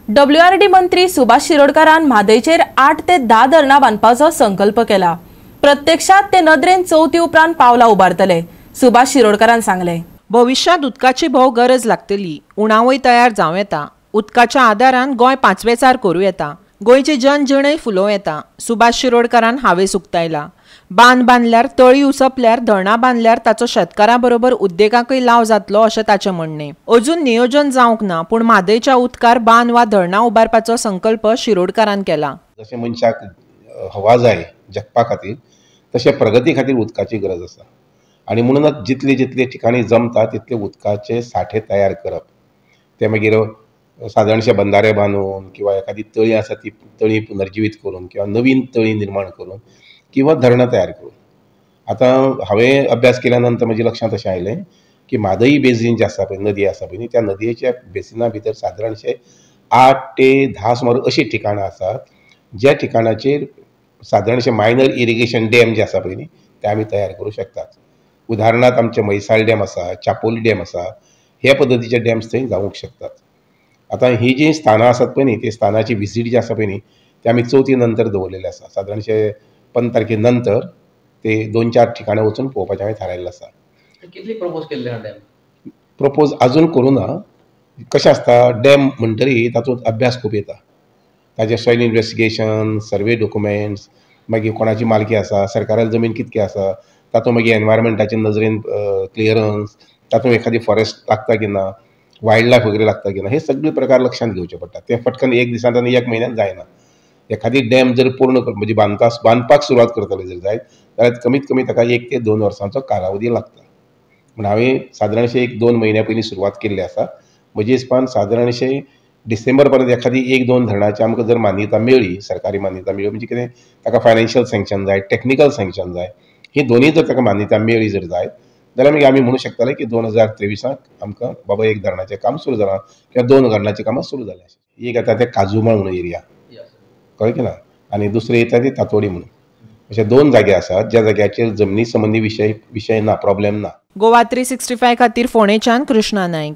WRD मंत्री सुभाष शिरोडकारान म्हादयचेर 8 ते 10 धरणां बांदपाचो संकल्प केला. प्रत्यक्षात ते नदरेन चवथी उपरांत पावलां उबारतले, सुभाष शिरोडकारान सांगलें. भविष्यात उदकाची भोव गरज लागतली, उणावय तयार जावं येता. उदकाच्या आदारान गोंय पांचवेचार करूं येता, गोंयची जनजिणय फुलोवं येता. सुभाष शिरोडकारान हावेस उक्तायला. बांद बांदल्यार, तळी उसपल्यार, धरणां बांदल्यार ताचो शेतकारां बरोबर उद्देगाकय लाव जातलो अशें ताचें म्हणणें. अजून नियोजन जावंक ना, पूण म्हादयच्या उदकार बांद वा धरणां उबारपाचो संकल्प शिरोडकारान केला. जशें मनशाक हवा जाय जगपा खातीर, तशें प्रगती खातीर उदकाची गरज आसा आनी म्हणूनच जितले जितले ठिकाणी जमता तितले उदकाचे साठे तयार करप, ते मागीर सादारणशे बंधारे बांदून किंवा एखादी तळी आसा ती तळी पुनर्जिवीत करून किंवा नवीन तळी निर्माण करून किंवा धरणां तयार करून. आतां हांवें अभ्यास केल्या नंतर म्हज्या लक्षांत अशें आयलें की म्हादई बेजीन जें आसा पळय, नदी आसा पळय न्ही, त्या नदयेच्या बेसिना भितर सादारणशे 8 ते 10 सुमार अशीं ठिकाणां आसात ज्या ठिकाणाचेर सादारणशे मायनर इरिगेशन डॅम जे आसा पळय न्ही ते आमी तयार करूं शकतात. उदाहरणार्थ आमचे म्हैसाळ डॅम आसा, चापोली डॅम आसा, हे पद्दतीचे डॅम्स थंय जावंक शकतात. आतां ही जी स्थानां आसात पळय न्ही, ते स्थानाची विजीट जी आसा पळय न्ही ते आमी चवथी नंतर दवरलेले आसा. सादारणशे 15 तारखे नंतर ते 2-4 ठिकाणां वचून पळोवपाचें हांवें थारायल्लें आसा. कितली प्रपोज केल्ले डॅम? प्रपोज अजून करूं ना. कशें आसता, डॅम म्हणटरी तातूंत अभ्यास खूब येता, ताजें सॉयल इन्वेस्टिगेशन, सर्वे डॉक्युमेंट्स, मागीर कोणाची मालकी आसा, सरकारान जमीन कितकी आसा, तातूंत मागीर एनवायरमेंटाचे नजरेन क्लियरन्स, तातूंत एखादी फॉरेस्ट लागता की ना, वायल्ड लायफ वगैरे लागता की ना, हे सगळे प्रकार लक्षांत घेवचे पडटा. ते फटकन एक दिसांत आनी एक म्हयन्यान जायना. एखादी डॅम जर पूर्ण म्हणजे बांदपाक सुरवात करतले जर जायत जाल्यार कमीत कमी ताका 1 ते 2 वर्सांचो कालावधी लागता. म्हण हांवें सादारणशे 1-2 म्हयन्या पयलीं सुरवात केल्ली आसा. म्हजे हिसपान सादारणशे डिसेंबर पर्यंत एखादी 1-2 धरणाची आमकां जर मान्यता मेळ्ळी, सरकारी मान्यता मेळ्ळी म्हणजे कितें, ताका फायनान्शियल सँक्शन जाय, टॅक्निकल सँक्शन जाय, ही दोनूय जर ताका मान्यता मेळ्ळी जर जायत जाल्यार मागीर आमी म्हणूं शकताले की 2023 आमकां बाबा एक धरणाचें काम सुरू जालां किंवा 2 धरणाचीं कामां सुरू जालीं. एक येता तें काजूमळ म्हणून एरिया, कळ्ळें की ना, आनी दुसरें येता ती तातोडी म्हणून. अशे 2 जागे आसात ज्या जाग्याचेर जमनी संबंदी विशय ना, प्रॉब्लेम ना. गोवा 365 खातीर फोंडेच्यान कृष्णा नायक.